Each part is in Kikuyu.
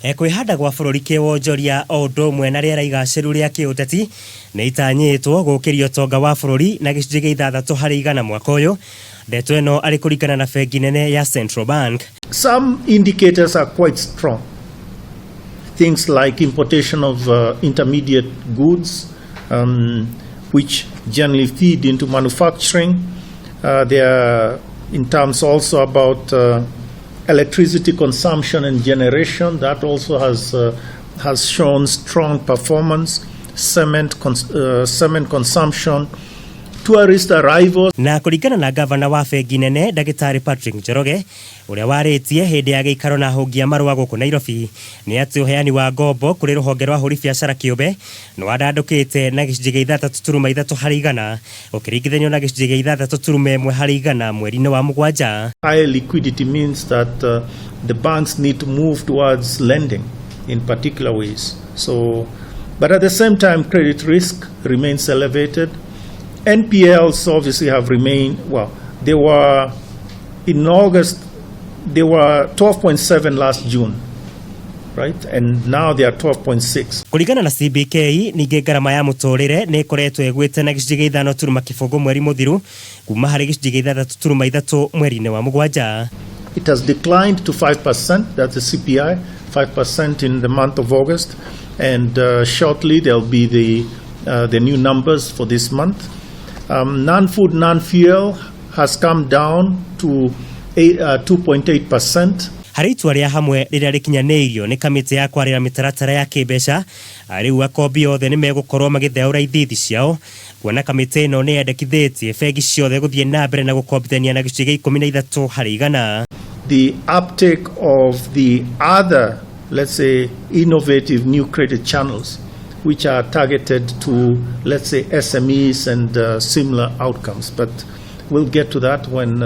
Kwĩhanda gwa bũrũri kĩwonjoria o ũndũ ũmwe na rĩera igacĩru rĩa kĩũteti nĩ itanyĩtwo gũkĩria ũtonga wa bũrũri na gĩcunjĩ gĩa 6% mwaka ũyũ. Ndeto ĩno arĩ kũringana na bengi nene ya Central Bank. Some indicators are quite strong. Things like importation of intermediate goods, which generally feed into manufacturing. They are in terms also about electricity consumption and generation. That also has shown strong performance. Cement consumption, tourist arrivals. Na kũringana na gavana wa bengi nene Ndagĩtarĩ Patrick Njoroge, ũrĩa warĩtie hĩndĩ ya gĩikaro na ahũngi a marũa gũkũ Nairobi, nĩ atĩ ũheani wa ngombo kũrĩ rũhonge rwa ahũri biacara kĩũmbe nĩ wandandũkĩte na gĩcunjĩ gĩa 6.3% ũkĩringithanio na gĩcunjĩ gĩa 6.1% mweri-inĩ wa mũgwanja. High liquidity means that the banks need to move towards lending in particular ways. So, but at the same time, credit risk remains elevated. NPLs obviously have remained, well, they were in August, they were 12.7 last June, right? And now they are 12.6. Kũringana na CBK, ningĩ ngarama ya mũtũrĩre nĩ ĩkoretwo ĩgwĩte na gĩcunjĩ gĩa 5.0 mweri mũthiru kuma harĩ gĩcunjĩ gĩa 6.3 mweri-inĩ wa mũgwanja. It has declined to 5%, that's the CPI, 5% in the month of August. And shortly there'll be the new numbers for this month. Non-food, non-fuel has come down to 2.8%. Harĩ itua rĩa hamwe rĩrĩa rĩkinyanĩirio nĩ kamĩtĩ ya kwarĩra mĩtaratara ya kĩmbeca, rĩu akombi othe nĩ megũkorwo magĩtheũra ithithi ciao, kuona kamĩtĩ ĩno nĩ yendekithĩtie bengi ciothe gũthiĩ na mbere na gũkombithania na gĩcunjĩ gĩa 13%. The uptake of the other, let's say, innovative new credit channels, which are targeted to, let's say, SMEs and similar outcomes. But we'll get to that when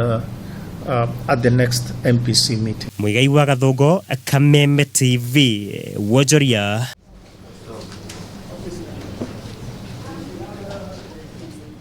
at the next MPC meeting. Muigai wa Gathũngũ, Kameme TV, wonjoria.